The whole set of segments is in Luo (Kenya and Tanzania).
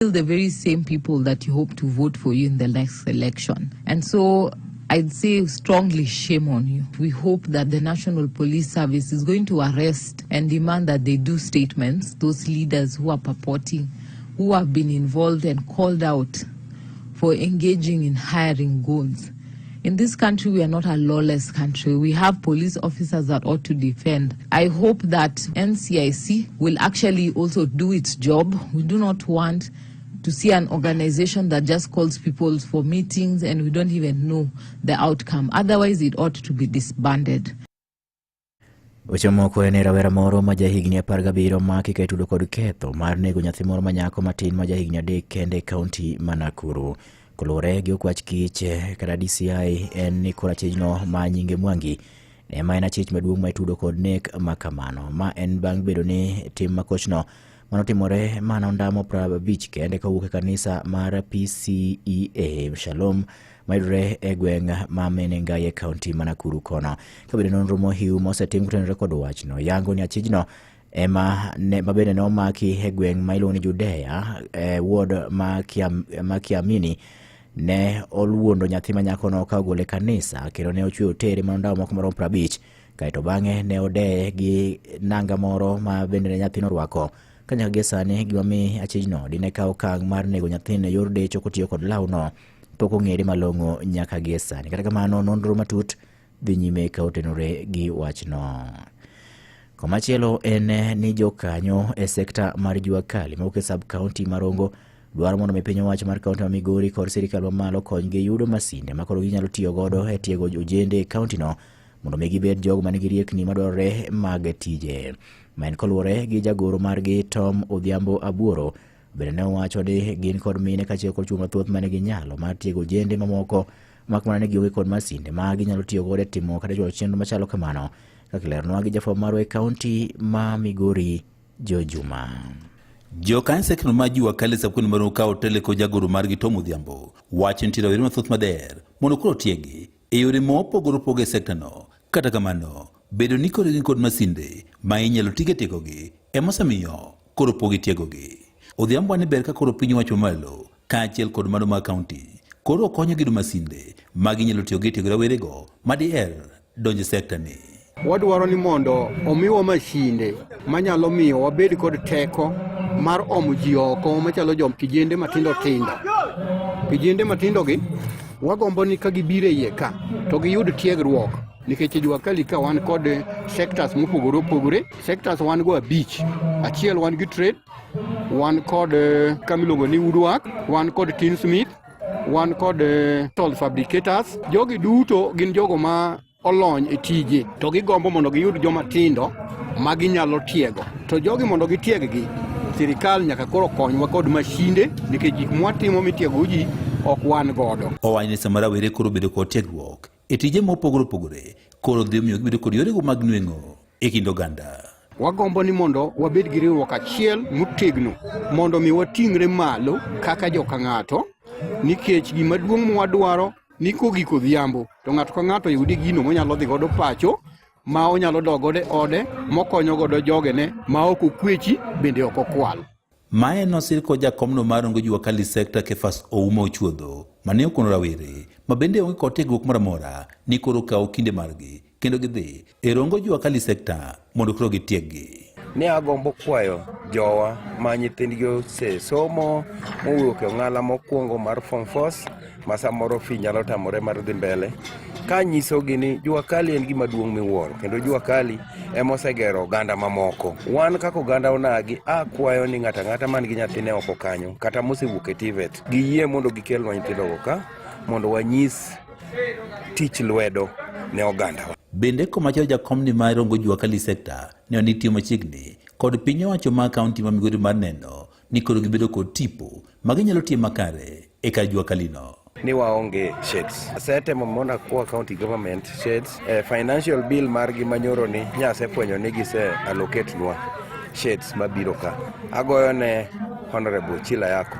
The very same people that you hope to vote for you in the next election. And so I'd say strongly, shame on you. We hope that the National Police Service is going to arrest and demand that they do statements, those leaders who are purporting, who have been involved and called out for engaging in hiring goons. In this country, we are not a lawless country. We have police officers that ought to defend. I hope that NCIC will actually also do its job. We do not want to see an organization that just calls people for meetings and we don't even know the outcome. Otherwise, it ought to be disbanded. Weche moko en rawera moro ma jahigni 17 omaki ka itudo kod ketho mar nego nyathi moro ma nyako matin ma jahigni 3 kende e kaunti ma Nakuru. Koluwore gi okwach kich kata DCI en ni koro achijno ma nyinge Mwangi ema en achich maduong' ma itudo kod nek ma kamano. Ma en bang' bedo ni tim makochno manotimore mana ondamo 50 kende kowuok e kanisa mar PCEA Shalom mayudore e gweng' ma Menengai e kaunti ma Nakuru kono. Kabedo nonro mohiu mosetim kotenore kod wachno, yango ni achijno ema ne, ma bende nomaki e gweng' ma iluongo ni Judea e ward ma Kiamini ne oluondo nyathi ma nyakono ka ogole e kanisa kendo ne ochweyo tere mana ondamo moko maromo 50 kaeto bang'e ne odeye gi nanga moro ma bende ne nyathino orwako. Ka nyaka gie sani gima mi achijno dine kaw okang' mar nego nyathino e yor decho kotiyo kod lawno pok ong'ere malong'o nyaka gie sani. Kata kamano nonro matut dhi nyime ka otenore gi wachno. Komachielo en ni jokanyo e sekta mar jua kali mawuok e sub county ma Rongo dwaro mondo mi piny owacho mar kaunti ma Migori kod sirikal mamalo konygi yudo masinde ma koro ginyalo tiyo godo e tiego ojende e kauntino mondo mi gibed jogo manigi riekni madwarore mag tije. Ma en koluwore gi jagoro margi Tom Odhiambo Abuoro bende ne owacho ni gin kod mine kaachiel kod chwo mathoth manigi nyalo mar tiego ojende mamoko mak mana ni gionge kod masinde ma ginyalo tiyo godo e timo kata chwalo chenro machalo kamano kaka ileronwa gi jafwambo marwa e kaunti ma Migori Joe Juma. Jokanyo sekno ma jua kali sub-county ma Rongo ka otele kod jagoro margi Tom Odhiambo wacho nitie rawere mathoth mader mondo koro otiegi e yore mopogore opogore e sektano. Kata kamano, bedo ni koro gin kod masinde ma inyalo tigo e tiegogi ema osemiyo koro pok gitiegogi. Odhiambo ni ber ka koro piny owacho mamalo kaachiel kod mano mar kaunti koro konyo gi masinde ma ginyalo tiyogo e tiego rawerego ma diher donjo e sekta ni. Wadwaro ni mondo omiwa masinde manyalo miyo wabed kod teko mar omo ji oko machalo jo kijende matindo tindo. Kijende matindo gi wagombo ni ka gibiro e iye ka to giyud tiegruok nikech e jua kali ka wan kod sectors mopogore opogore. Sectors wan go 5. Achiel wan gi trade, wan kod kama iluongo ni woodwork, wan kod tinsmith, wan kod metal fabricators. Jogi duto gin jogo ma olony e tije to gigombo mondo giyud joma tindo ma ginyalo tiego. To jogi mondo gitieggi, sirikal nyaka koro konywa kod mashinde nikech gik mwatimo mitiego ji ok wan godo. Owacho ni sama rawere koro bedo kod tiegruok e tije mopogore opogore koro dhi miyo gibedo kod yorego mag nweng'o e kind oganda. Wagombo ni mondo wabed gi riwruok achiel motegno mondo mi wating're malo kaka joka ng'ato nikech gima duong' mwadwaro ni kogik odhiambo to ng'ato ka ng'ato yudi gino monyalo dhi godo pacho ma onyalo dok godo e ode mokonyo godo jogene ma ok okwechi bende ok okwal. Mae nosir kod jakomno mar Rongo Jua Kali Sector Kefas Ouma Ochuodho mane okono rawere ma bende onge kod tiegruok moro amora ni koro kaw kinde margi kendo gidhi e Rongo Jua Kali Sector mondo koro gitieggi. Ne agombo kwayo jowa ma nyithindgi osesomo mowuok e ong'ala mokwongo mar form 4 ma samoro fi nyalo tamore mar dhi mbele kanyisogi ni jua kali en gima duong' miwuoro kendo jua kali ema osegero oganda mamoko. Wan kaka oganda onagi akwayo ni ng'ato ang'ata man gi nyathine oko kanyo kata mosewuok e TVET giyie mondo gikelnwa nyithindogo ka mondo wanyis tich lwedo ne ogandawa. Bende komachielo jakomni mar Rongo Jua Kali Sector ne nitie machiegni kod piny owacho ma kaunti ma Migori mar neno ni koro gibedo kod tipo ma ginyalo tiyo makare e kar jua kalino. Ni waonge sheds. Asetemo mondo akwa county government sheds. Financial bill margi manyoro ni nyasefwenyo ni gise allocate nwa sheds mabiro ka. Agoyo ne Honorable Chila Yako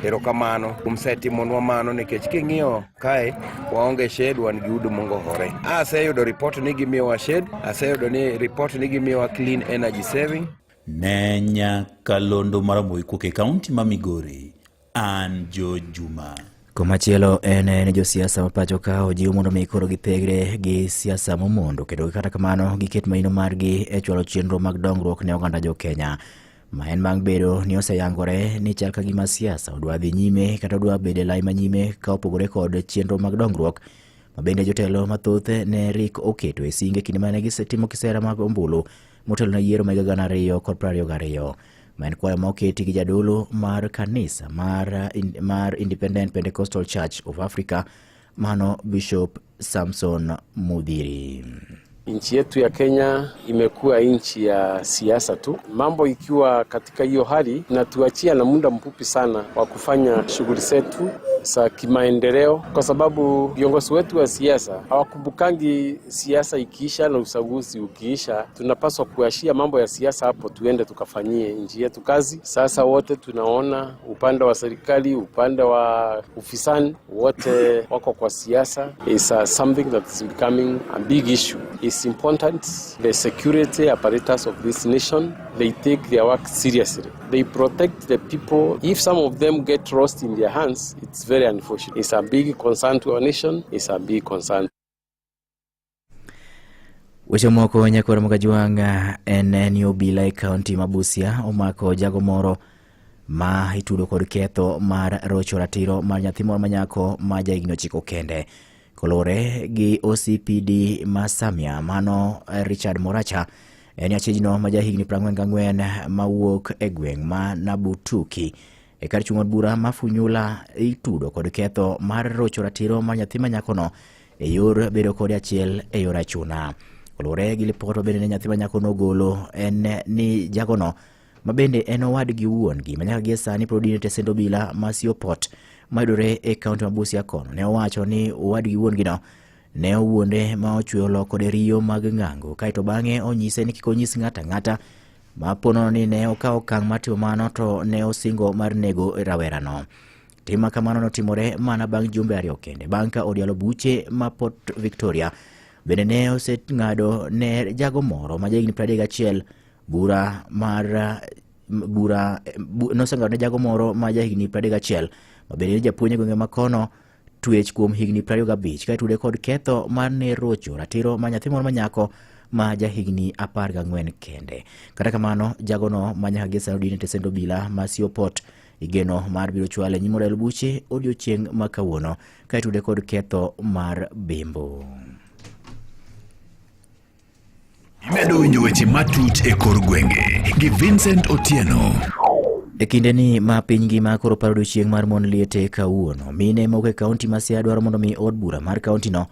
erokamano kuom setimonwa mano nikech king'iyo kae waonge shed, wan gi udi mongohore. Aseyudo report ni gimiyowa shed, aseyudo ni report ni gimiyowa clean energy saving. Ne nyakalondo mar Moi kuok e kaunti ma Migori. An George Juma. Komachielo en ni josiasa ma pacho ka ojiw mondo mi koro githegre gi siasa momondo kendo kata kamano giket maino margi e chwalo chenro mag dongruok ne oganda jo Kenya. Ma en bang' bedo ni oseyangore ni chal ka gima siasa odwa dhi nyime kata odwa bedo e lai manyime ka opogore kod chenro mag dongruok ma bende jotelo mathoth ne rik oketo e singe kinde mane gisetimo kisera mag ombulu motelo ne yiero ma higa 2022. Ma en kwayo ma oketi gi jadolo mar kanisa mar Independent Pentecostal Church of Africa, mano Bishop Samson Mudhiri. Nchi yetu ya Kenya imekuwa nchi ya siasa tu. Mambo ikiwa katika hiyo hali, inatuachia na muda mfupi sana wa kufanya shughuli zetu za kimaendeleo, kwa sababu viongozi wetu wa siasa hawakumbukangi siasa ikiisha na uchaguzi ukiisha, tunapaswa kuachia mambo ya siasa hapo, tuende tukafanyie nchi yetu kazi. Sasa wote tunaona upande wa serikali, upande wa ufisani, wote wako kwa siasa. It's something that is becoming a big issue. It's important the security apparatus of this nation, they take their work seriously. They protect the people. If some of them get lost in their hands, it's very unfortunate. It's a big concern to our nation. It's a big concern. Weche moko nyakwar Mogajwang' en ni obila e kaunti ma Busia omako jago moro ma itudo kod ketho mar rocho ratiro mar nyathi moro manyako ma jahigni 9 kende. Koluwore gi OCPD ma Samia, mano Richard Moracha, en achijno ma jahigni 44 mawuok e gweng' ma Nabutuki e kar chung' od bura ma Funyula itudo kod ketho mar rocho ratiro mar nyathi manyakono e yor bedo kode achiel e yor achuna. Koluwore gi lipot ma bende ne nyathi manyakono ogolo en ni jagono ma bende en owadgi wuon-gi ma nyaka gie sani pod odino e tesend obila ma Siopot mayudore e kaunti ma Busia kono ne owacho ni owadgi wuon-gino ne owuonde ma ochweyo lok kode riyo mag ng'ango kaeto bang'e onyise ni kik onyis ng'ato ang'ata ma ponono ni ne okawo okang' mar timo mano to ne osingo mar nego rawerano. Tim ma kamano notimore mana bang' jumbe 2 kende bang' ka od yalo buche ma Port Victoria bende ne oseng'ado ne jago moro ma jahigni 31 bura mar bura noseng'ado ne jago moro ma jahigni 31 ma bende ne japuonj e gwenge ma kono twech kuom higni 25 ka itude kod ketho mar ne rocho ratiro ma nyathi moro manyako ma jahigni 14 kende. Kata kamano jagono ma nyaka gie sani odin e tesend obila ma Siopot igeno mar biro chwale nyim od yalo buche odiochieng' ma kawuono ka itude kod ketho mar bembo. Imedo winjo weche matut e kor gwenge gi Vincent Otieno. E kinde ni ma piny ngima koro paro odiochieng' mar mon liete kawuono, mine moko e kaunti ma Siaya dwaro mondo mi od bura mar kaunti no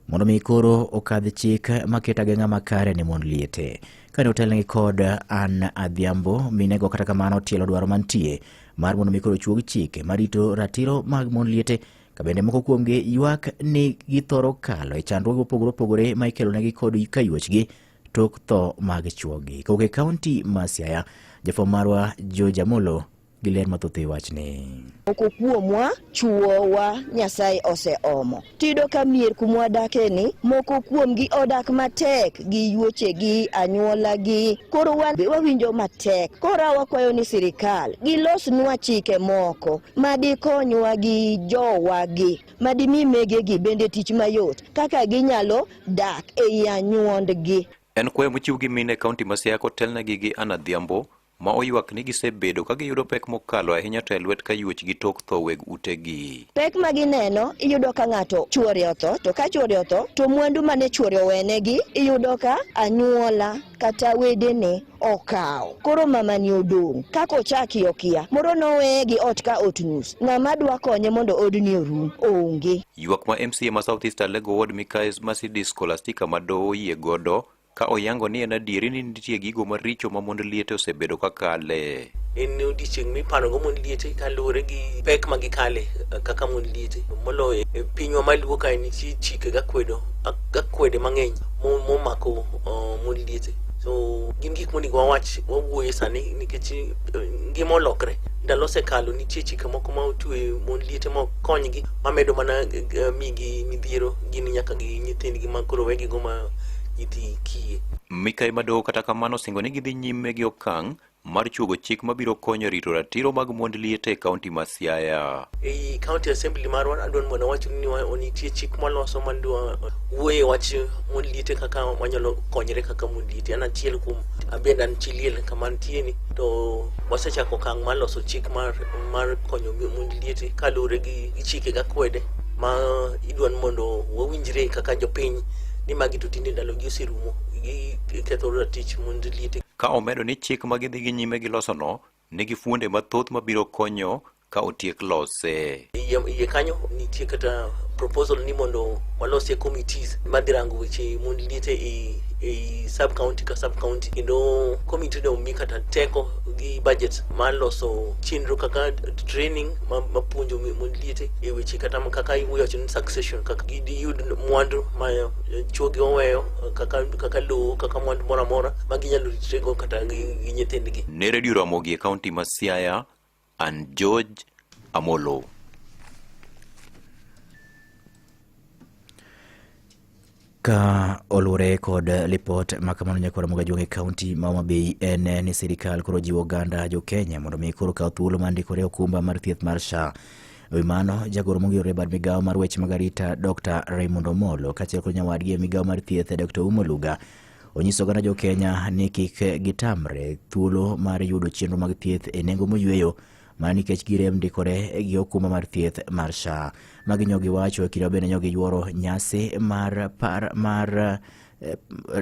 mondo mi koro okadh chik maketo ageng'a makare ne mon liete. Kane otelnegi kod Ann Adhiambo, minego kata kamano tielo dwaro mantie mar mondo mi koro chuog chike marito ratiro mag mon liete ka bende moko kuomgi ywak ni githoro kalo e chandruoge mopogore opogore ma ikelonegi kod kayuochgi tok tho mag chuogi. Kowuok e kaunti ma Siaya, jafwambo marwa George Amolo gi ler mathoth e wachni. Moko kuomwa chuowa Nyasaye oseomo. Tiyudo ka mier kuma wadake ni, moko kuomgi odak matek gi yuochegi, anyuolagi. Koro wan be wawinjo matek. Koro wakwayo ni sirikal gilosnwa chike moko madikonywa gi jowagi, madimi megegi bende tich mayot kaka ginyalo dak ei anyuondgi. En kwayo mochiw gi mine e kaunti ma Siaya kotelnegi gi Anna Adhiambo ma oywak ni gisebedo ka giyudo pek mokalo ahinya to e lwet ka yuochgi tok tho weg utegi. Pek ma gineno iyudo ka ng'ato chuore otho, to ka chuore otho to mwandu mane chuore owenegi iyudo ka anyuola kata wedene okawo. Koro mamani odong' kaka ochaki okia, moro noweye gi ot ka ot nus, ng'ama dwa konye mondo odni orum onge. Ywak ma MCA ma South East Alego Ward Mikayi Mercedes Scholastica Madowo oyie godo ka oyango ni en adieri ni nitie gigo maricho ma mond liete osebedo ka kale. En odiochieng' miparogo mond liete kaluwore gi pek ma gikale kaka mond liete. Moloyo e pinywa maluo kae nitie chike gakwede mang'eny momako mond liete. So gin gik monego wawach wawuoye sani nikech ngima olokre. Ndalo osekalo nitie chike moko ma otwe mond liete ma konygi mamedo mana migi midhiero gin nyaka gi nyithindgi ma koro wegigo ma nyithi kiye. Mikayi Madowo kata kamano osingo ni gidhi nyime gi okang' mar chuogo chik mabiro konyo e rito ratiro mag mond liete e kaunti ma Siaya. Ei county assembly marwa adwa ni mondo awach ni nitie chik mwaloso madwa wuoye e wach mond liete kaka wanyalo konyre kaka mond liete. An achiel kuom abende an chi liel kama antie ni to wasechako okang' mar loso chik mar mar konyo mond liete kaluwore gi chike gakwede ma idwa ni mondo wawinjre kaka jopiny ni magi to tinde ndalogi oserumo giketho ratich mond liete. Ka omedo ni chik ma gidhi gi nyime gi losono nigi fuonde mathoth mabiro konyo ka otiek lose. Iye kanyo nitie kata proposal ni mondo walosie committees madhi rango weche mond liete ei sub county ka sub county kendo committee no omi kata teko gi budget mar loso chenro kaka training mapuonjo mond liete e weche kata kaka iwacho ni succession kaka giyud mwandu ma chuogi oweyo kaka kaka lowo kaka mwandu moro amora ma ginyalo ritrego kata gi nyithindgi. Ne Radio Ramogi e kaunti ma Siaya, an George Amolo. Ka oluwore kod lipot ma kamano nyakwar Ramogi Ajwang' e kaunti ma Homa Bay en ni sirikal koro jiwo oganda jo Kenya mondo mi koro kaw thuolo mar ndikore okumba mar thieth mar SHA. E wi mano, jagoro mongirore e bad migawo mar weche mag arita Dr. Raymond Omolo kaachiel kod nyawadgi e migawo mar thieth Dr. Ouma Oluga onyiso oganda jo Kenya ni kik gitamre thuolo mar yudo chenro mag thieth e nengo moyweyo mana nikech girem ndikore gi okumba mar thieth mar SHA. Magi nyo giwacho e kinde ma bende nyo giyuoro nyasi mar par mar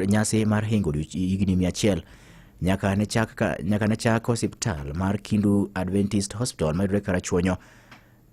nyasi mar hingo higni 100 nyaka ne chak nyaka ne chak osiptal mar Kindu Adventist Hospital mayudore Karachuonyo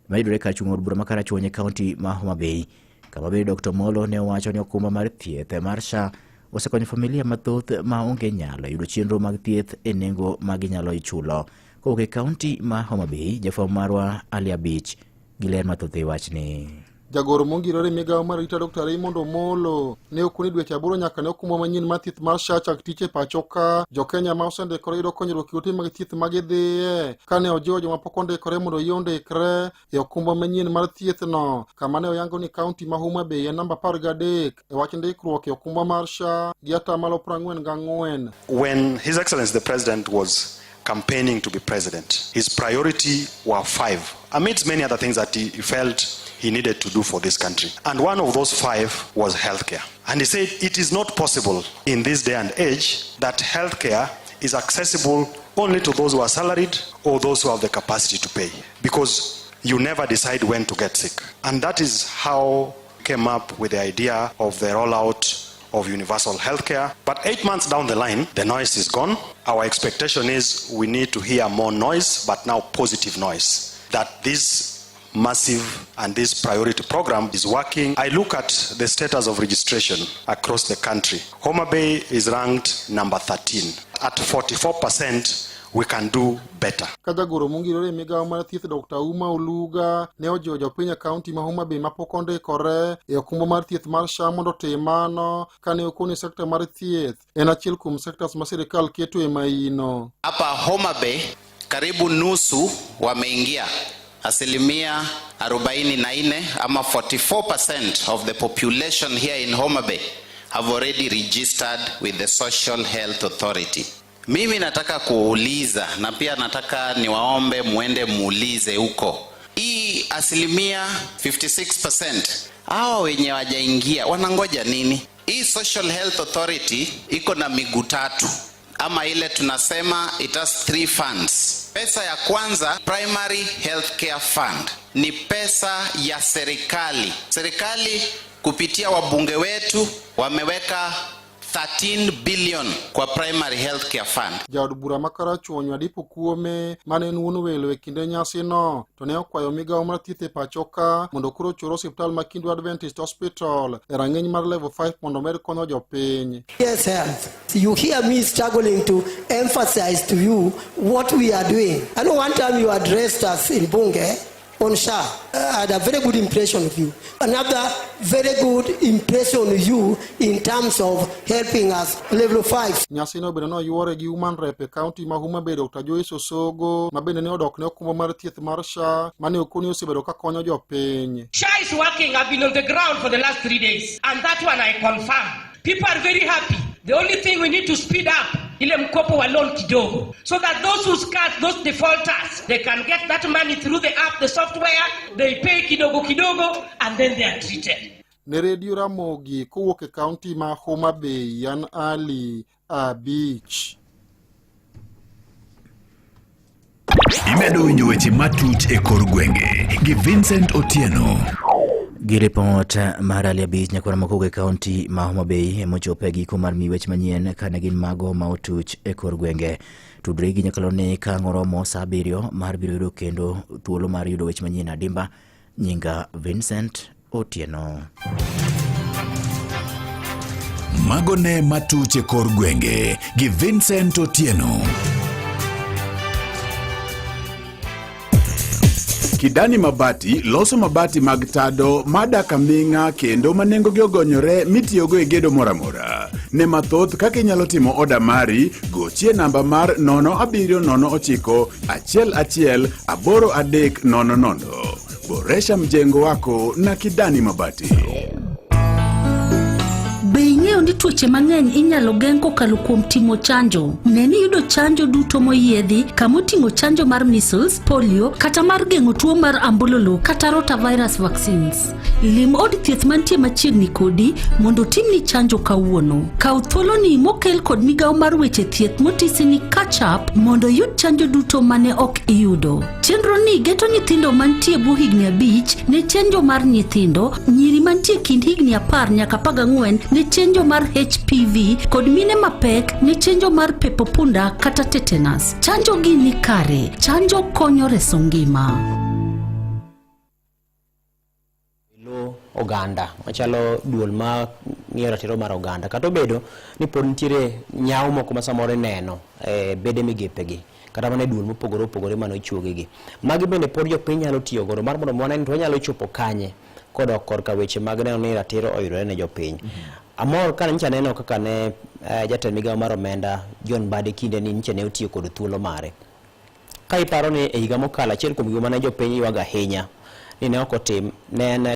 mayudore kar chung' od bura ma Karachuonyo e kaunti ma Homa Bay. Kama bende Dr. Molo ne owacho ni okumba mar thieth mar SHA osekonyo familia mathoth ma onge nyalo yudo chenro mag thieth e nengo ma ginyalo chulo. Kowuok e kaunti ma Homa Bay, jafwambo marwa Ali Abich gi ler mathoth e wachni. Jagoro mongirore e migawo mar arita Dr. Raymond Omolo ne okoni dweche 8 nyaka ne okumba manyien mar thieth mar SHA chak tich e pacho ka. Jokenya ma osendikore yudo konyruok e ute mag thieth ma gidhiye. Kane ojiwo joma pok ondikore mondo oyie ondikre e okumba manyien mar thieth no, kama ne oyango ni kaunti ma Homa Bay en namba 13 e wach ndikruok e okumba mar SHA gi atamalo 44. When His Excellency the President was campaigning to be president, his priority were 5, amidst many other things that he felt he needed to do for this country. And one of those 5 was healthcare. And he said it is not possible in this day and age that healthcare is accessible only to those who are salaried or those who have the capacity to pay, because you never decide when to get sick. And that is how we came up with the idea of the rollout of universal healthcare. But 8 months down the line, the noise is gone. Our expectation is we need to hear more noise, but now positive noise, that this massive and this priority program is working. I look at the status of registration across the country. Homa Bay is ranked number 13. At 44%, we can do better. Ka jagoro mongirore e migawo mar thieth Dr. Ouma Oluga ne ojiwo jopiny e kaunti ma Homa Bay mapok ondikore e okumba mar thieth mar SHA mondo otim mano, kane okoni sekta mar thieth en achiel kuom sectors ma sirikal keto e maino. Hapa Homa Bay karibu nusu wameingia, 44% ama 44% of the population here in Homa Bay have already registered with the Social Health Authority. Mimi nataka kuuliza na pia nataka niwaombe muende muulize huko. Hii 56% hawa wenye wajaingia wanangoja nini? Hii Social Health Authority iko na miguu tatu, ama ile tunasema it has 3 funds. Pesa ya kwanza, Primary Healthcare Fund, ni pesa ya serikali. Serikali kupitia wabunge wetu wameweka 13 billion kwa Primary Healthcare Fund. Jaod bura ma Karachuonyo Adipo Kuome mane en wuon welo e kinde nyasino to ne okwayo migawo mar thieth e pacho ka mondo koro ochor osiptal ma Kindu Adventist Hospital e rang'iny mar level 5 mondo omed konyo jopiny. Yes, health. You hear me struggling to emphasize to you what we are doing. I know one time you addressed us in Bunge on SHA. I had a very good impression of you. Another very good impression of you in terms of helping us level 5. Nyasino bende noyuore gi Woman Rep e kaunti ma Homa Bay Dr. Joyce Osogo ma bende ne odok ne okumba mar thieth mar SHA mane okoni osebedo ka konyo jopiny. SHA is working. I've been on the ground for the last 3 days and that one I confirm. People are very happy. The only thing we need to speed up ile mkopo wa loan kidogo, so that those who cut, those defaulters, they can get that money through the app, the software, they pay kidogo kidogo, and then they are treated. Ne Redio Ramogi kowuok e kaunti ma Homa Bay, an Ali Abich. Imedo winjo weche matut e kor gwenge gi Vincent Otieno. Gi ripot mar Ali Abich nyakwara mokowuok e kaunti ma Homa Bay emochopo e giko mar miyi weche manyien kane gin mago ma otuch e kor gwenge. Tudri gi nyakalondi ka ang' oromo sa 7 mar biro yudo kendo thuolo mar yudo weche manyien adimba. Nyinga Vincent Otieno. Mago ne matuch e kor gwenge gi Vincent Otieno. Kidani Mabati loso mabati mag tado madak aming'a kendo ma nengogi ogonyore mitiyogo e gedo moro amora. Ne mathoth kaka inyalo timo oda mari, gochie namba mar 0709 11 8300. Boresha mjengo wako na Kidani Mabati. Be ing'eyo ni tuoche mang'eny inyalo geng' kokalo kuom timo chanjo? Ne ni iyudo chanjo duto moyiedhi kama oting'o chanjo mar measles, polio kata mar geng'o tuo mar ambululu kata rotavirus vaccines. Lim od thieth mantie machiegni kodi mondo otimni chanjo kawuono. Kaw thuoloni mokel kod migawo mar weche thieth motisi ni Catch Up mondo iyud chanjo duto mane ok iyudo. Chenro ni geto nyithindo mantie bwo higni 5 ne chenjo mar nyithindo, nyiri mantie kind higni 10 nyaka 14 ne chenjo mar HPV kod mine mapek ne chenjo mar pepo punda kata tetanus. Chanjo gi ni kare, chanjo konyo reso ngima. Lo oganda machalo duol ma ng'iyo ratiro mar oganda kata obedo ni pod nitiere nyawo moko ma samoro ineno e bede migepegi kata mana e duol mopogore opogore mane ochuogigi. Magi bende pod jopiny nyalo tiyo godo mar mondo wane ni to wanyalo chopo kanye kodok korka weche mag neno ni ratiro oyudore ne jopiny. Amor ka nyicha aneno kaka ne jatend migawo mar omenda John Mbadi kinde ni nyicha ne otiyo kod thuolo mare. Ka iparo ni e higa mokalo achiel kuom gima ne jopiny ywago ahinya ni ne ok otim ne en